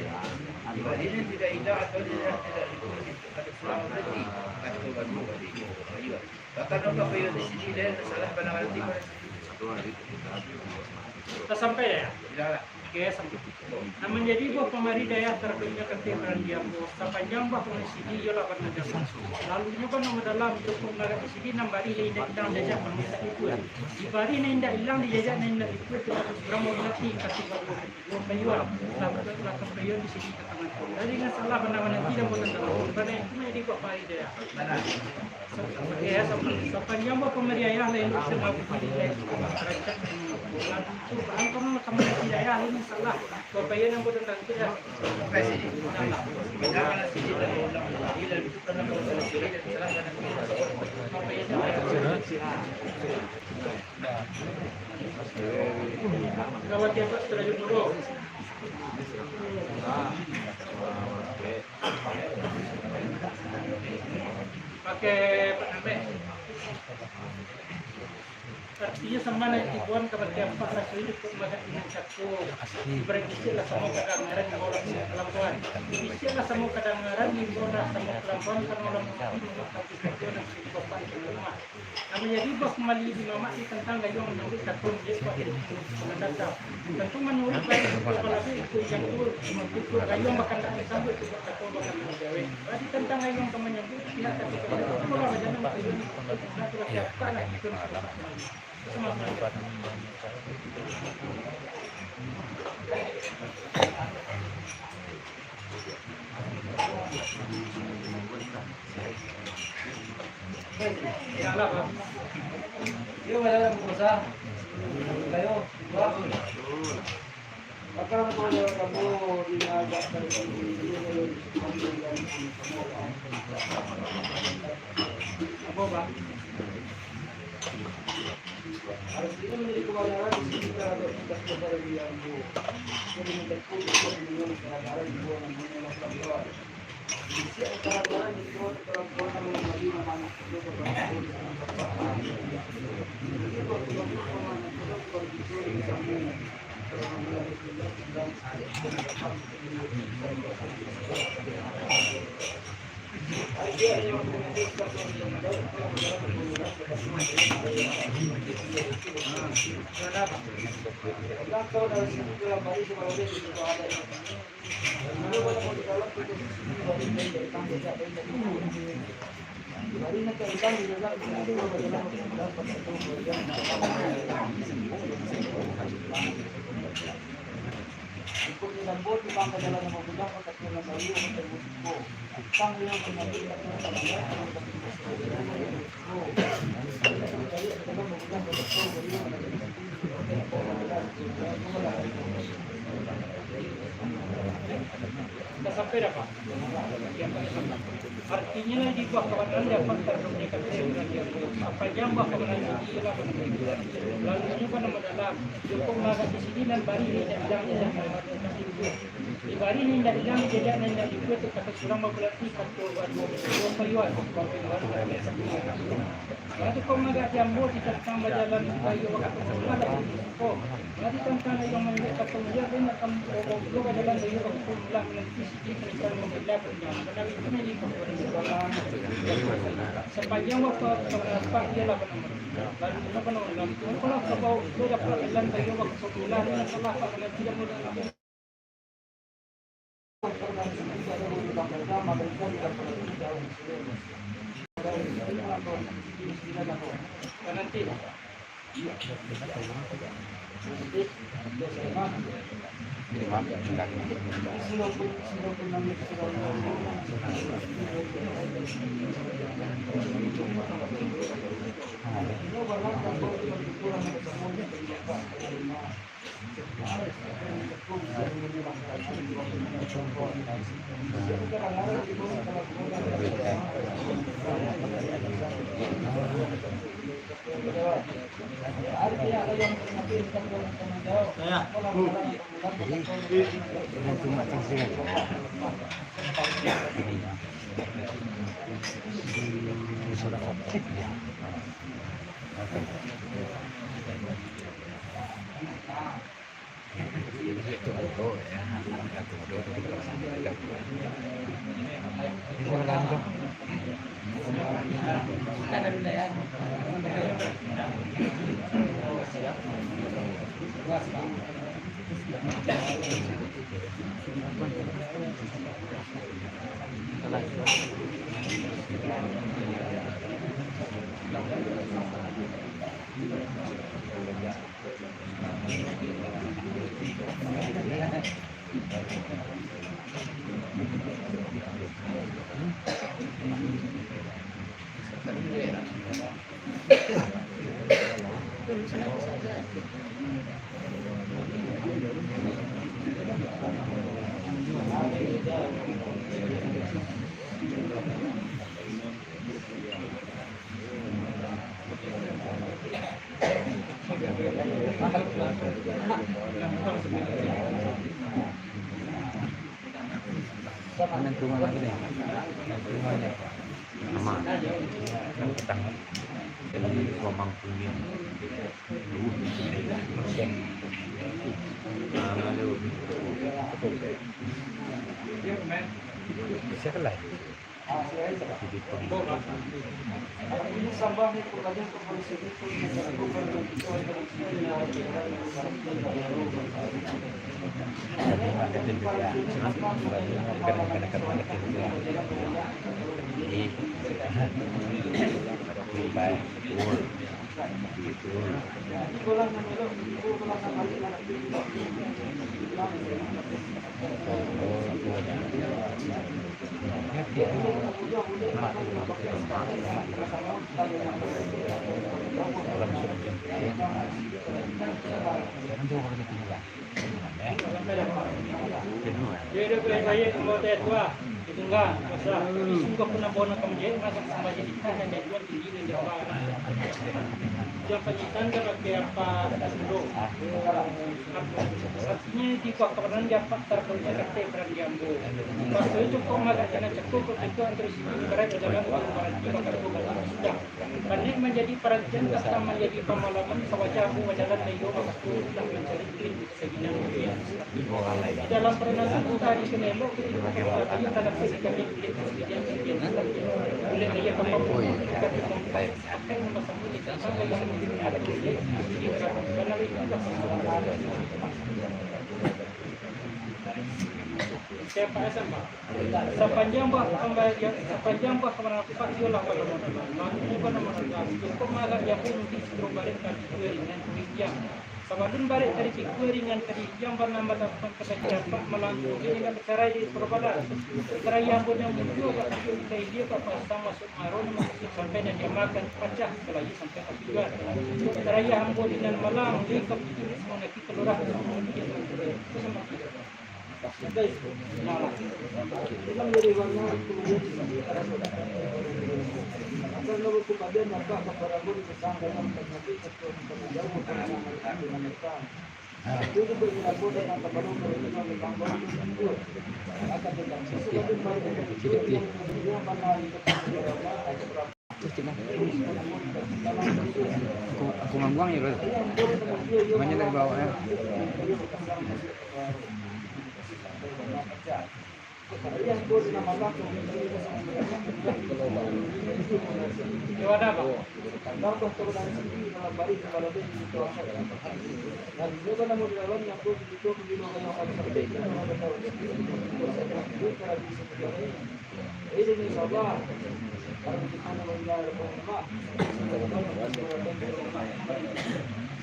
balik ini tidak hilang atau dia tidak dikurung, atau kurang berarti, atau baru balik. Ayo. Bahkan orang kafir di sini, dia salah pandang berarti. Dah sampai ya? Bilang lah. Oke, sampai. Nan manjadi buah pamari dayah tarakhirnyo kateh barandiang ko, sapanjang buah pamari sidi iyolah bana dalam. Lalu nyo bana madalam, cukuik magak di sidi, nan barih nan indak ilang jajak nan indak ipuik. Di barih nan indak ilang, di jajak nan indak ipuik, tu urang maminati ka tingga buah payuan, lah, lah ka payuan di sidi ka tangan ko. Dari nan salah bana mananti dan buatan dalam, bana itu manjadi buah pamari dayah. Oke, ya, sap-, sapanjang buah pamari ayah lah elok sama bukti di lain. Rancak, bulan itu, barang kono lah kami di ayah ini salah. Bapak iya nang bodoh nang tidak. Kalau tiap tak setuju dulu. Pakai Pak Nambek. Artinyo, sama nan tibuan ka batiampak, rasonyo cukuik magak di nan cako. Ibarat bisiak lah samo kadangaran, imbau lah samo kalampuan. Bisiak lah samo kadangaran, imbau lah samo kalampuan, karano lah mungkin mangatahui kato nan sudah bapak di rumah. Nan manjadi buah pamari di mamak di tantang gayuang manyambuik kato manjadi buah pamari di tantang. Tantu manuruik bari kito balabiah, itu yang tu, itu gayuang bakandak disambuik, itu kato bakandak dijawek. Bari tantang gayuang ka manyambuik, pihak katigo, itu lah bajalan. Iya. Apa, Bang? Artinyo manjadi kabanaran di sini taradok tugas kepada diri ambo. Jadi, mancakuik itu dengan kabanaran di buah namanya Allah Taala. Bisiak kabanaran di buah kelakuan yang menjadi nama anak itu kepada Allah. Jadi, buah kelakuan anak itu kepada kita yang sama. Dah sampai dah, Pak? Artinyo lah di buah kawanan dapat terkomunikasi dengan dia. Sapanjang buah kawanan tadi ialah lalu nyo ka nan dalam. Jokong lah di sini nan bari indak ilang jejak nan indak ilang. Di bari nan indak ilang jejak nan indak ilang tu kato surang babulanti kato baduo, duo payuan. Mangko kok magak di ambo di tantang bajalan bayo wakatu malam ko. Mari tantang layang manjak ka panggia, den akan babawa juo bajalan bayo wakatu malam nanti sigi tantang mambela panggia. Manawi kami di kota di sekolah. Sapanjang wakatu pangalapan ialah banam. Lalu banam, banam. Mangko lah kabau juo dapat jalan bayo wakatu malam, salah pangalapan tidak mudah. Sama. Kan petang. Jadi, mamang kuning. Siapa lah? Sungguah, sungguah pun ambo nan ka manjawab, mangko sambah jadi tah nan jatuah tinggi nan jauah. Yang panyitan kabake apa sundo. Artinyo, di kuah kabaran di apa tarkam kate baran di ambo. Maksudnyo cukup magak jangan cakuk, kok itu antara sini ibarat jalan, ibarat di bakar bukan sudah. Panek manjadi paragian, datang manjadi pamalaman, sawajah ambo bajalan, layo makaku, lah mancari kulik. Di dalam pernah suatu hari sunelok, ketika kami tanah sisi kami kulit, kulit aia kapal. Sapanjang buah pambalian, sapanjang buah pambalian, iyolah pada modal. Mangko pada modal. Cukup malah dia pun di seluruh balik tadi dua ringan pinjam. Sabalun balik tadi pikua ringan tadi, yang bana madapat kata dapat malangkung, jadi indak bacarai di Purbalan. Bacarai ambo nan muncul, bak tujuh kita ilia, bak pasang masuk maro, sampai nan diamakan pacah, apalagi sampai kapijuan. Bacarai ambo di nan malang, di kapijuan, semua nanti keluarah. Aku, aku ngangguang ya, bro. Makanya dari bawah ya. Yo, ada, Pak.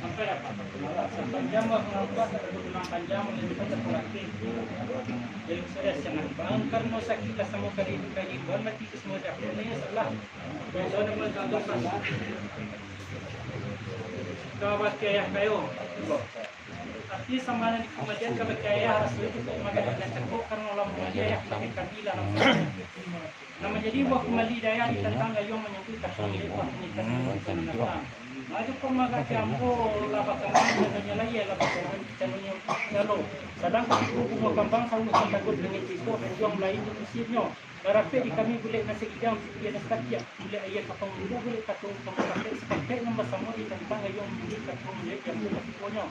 Sampai dapat sapanjang bapak tulang panjang, mungkin kita terlatih. Jadi, sudah jangan bang, karena sakit lah sama kali, kali buat mati ke semua dah. Ini salah. Biasa ada buat tanggung pas. Kau pasti ayah kayo. Arti sama nan di kemudian kabake ayah, rasul itu kok makan dengan cekok, karena ulah mulia ayah, tapi kami dalam. Nan manjadi buah kumbali dayah di tantang gayuang manyambut katuang lebuah pangitatan. Maju kok magak jambo, lah bakaran, contohnyo lai, lah bakaran, calonnyo calo. Sadang katigo bungo kambang, sauah tatagun dengan ciko, berjuang lai di musimnyo. Lah rapek di kami bulek nasi idang, dia nasi takiak, bulek aia kapang bulu, bulek katung, kapang kapek, sapakek nan basamo di tantang gayuang manyambut katuang lebuah jambo katigonyo.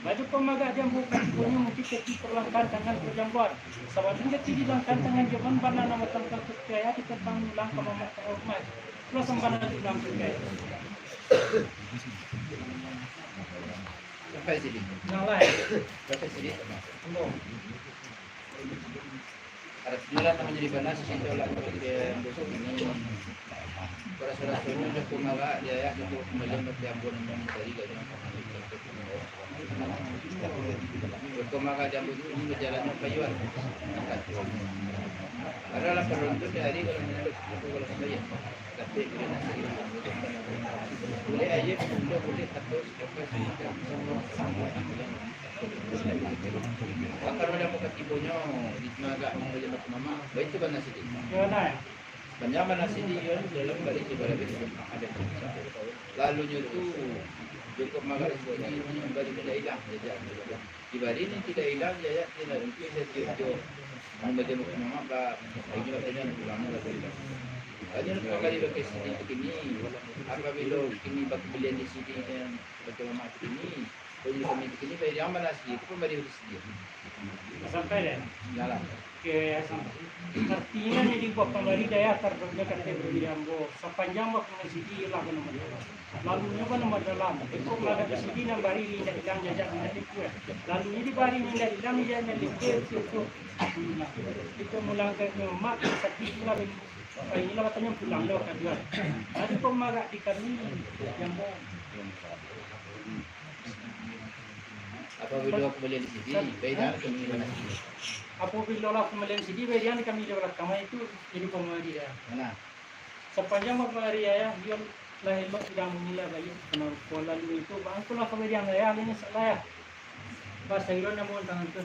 Maju pamagak jambo katigonyo, mungkin jadi perlangkaan tangan perjamboan. Sabalun jadi dilangkaan tangan jaman bana nama tantang percaya di tantang ulang ka mamak ka rumah. Pulang sambana di dalam percaya. Sampai sini. Yang lain. Sampai sini. Belum. Artinyo lah, nan manjadi bana sisi tolak kabake ambo ini. Raso-rasonyo dah kumara di ayah, dah kumalian bati ambo nan tadi gak. Dah kumara di ambo tu, ini bajalannyo payuan. Adalah paruntuk di hari kalau minum, kalau sembahyang. Tapi bila nak sendiri, boleh aja, boleh, boleh, takut. Bakar pada muka tibonyo, di tengah agak mambali batu mamak, baitu bana sidi. Yo, nah. Panjang bana sidi, yo, dalam balik di balik itu ada. Lalu nyo tu, cukup magak sidi, nyo balik tidak hilang, jejak. Di balik ni tidak hilang, jejak, tidak mungkin setiap jauh. Mambali batu mamak, ba, ini katanya pulang, lalu hilang. Hanya untuk kembali bagi sidi kini, apabila kini bak belian di sidi, dan batu mamak kini, Jadi kami kini bayar yang bana sidi, itu pun bayar di sidi. Sampai deh. Yalah. Oke, sampai. Artinya jadi buah pambari dayah tardahulu kata bagi ambo. Sapanjang buah pambari sidi lah bana madalam. Lalu nyo bana madalam. Iko mada di sidi nan bari indak hilang jajak indak liku. Lalu nyo di bari indak hilang jajak indak liku itu, itu. Itu mulang ka mak sakit lah. Inilah katanya pulang dah kaduan. Tadi kok marak di kami yang Apabila kembali di sidi, beda kami di mana sini. Apabila lah kembali di sidi, beda kami di belakang itu jadi pemadi dah. Mana? Sapanjang pemadi ayah, dia lah elok tidak menilai baik. Kenapa lalu itu, bangkulah kembali ayah, ini salah ya. Bahasa Iran namun tangan tu.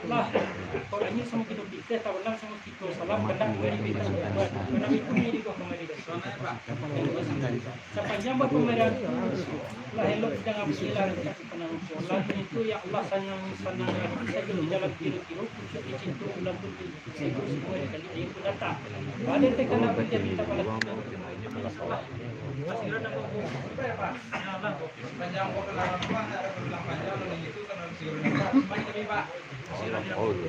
Allah, kalau ini sama kita pikir, tak benar sama kita salam, kena beri kita buat, kena itu ni di bawah kemari. Sapanjang bapamarian tu, lah elok jangan bilang kita tenang. Lagu itu ya Allah sanang-sanang sajo di dalam kiro-kiro, pucuk di cinta ulang pun di situ semua di kali air pun datang. Pada teka nak beri dia minta balas. Masih ada nama buku. Ya Allah. Panjang buku dalam rumah, ada bilang panjang, lalu itu kan harus segera dapat. Semuanya kami, Pak. Masih ada nama buku.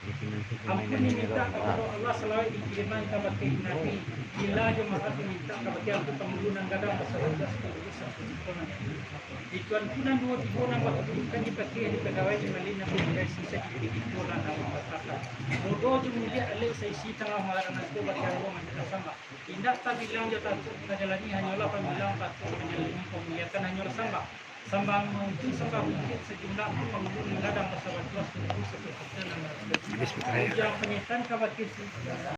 Ampun minta kapado Allah, salawat dikiriman kabake Nabi. Bila jo maaf minta kabake Angku Pangulu nan gadang basabab tugas tugas satu juta nan. Di Tuanku nan duo tigo nan bakadudukan di pakiah di pagawai di malin nan bungkai sisa di tigo nan nan bakata. Bodoh jo mulia alek saisi tangah malarang nanto bagi Allah manjadi sambah. Indak tabilang jo tatuik tajalani, hanyolah pambilang tatuik manjalani, pamuliakan hanyolah sambah. Sambah mangku, sambah bukik, sajumlah pangulu nan gadang basabab tugas tugas satu juta nan. Ujar panyetan kabake si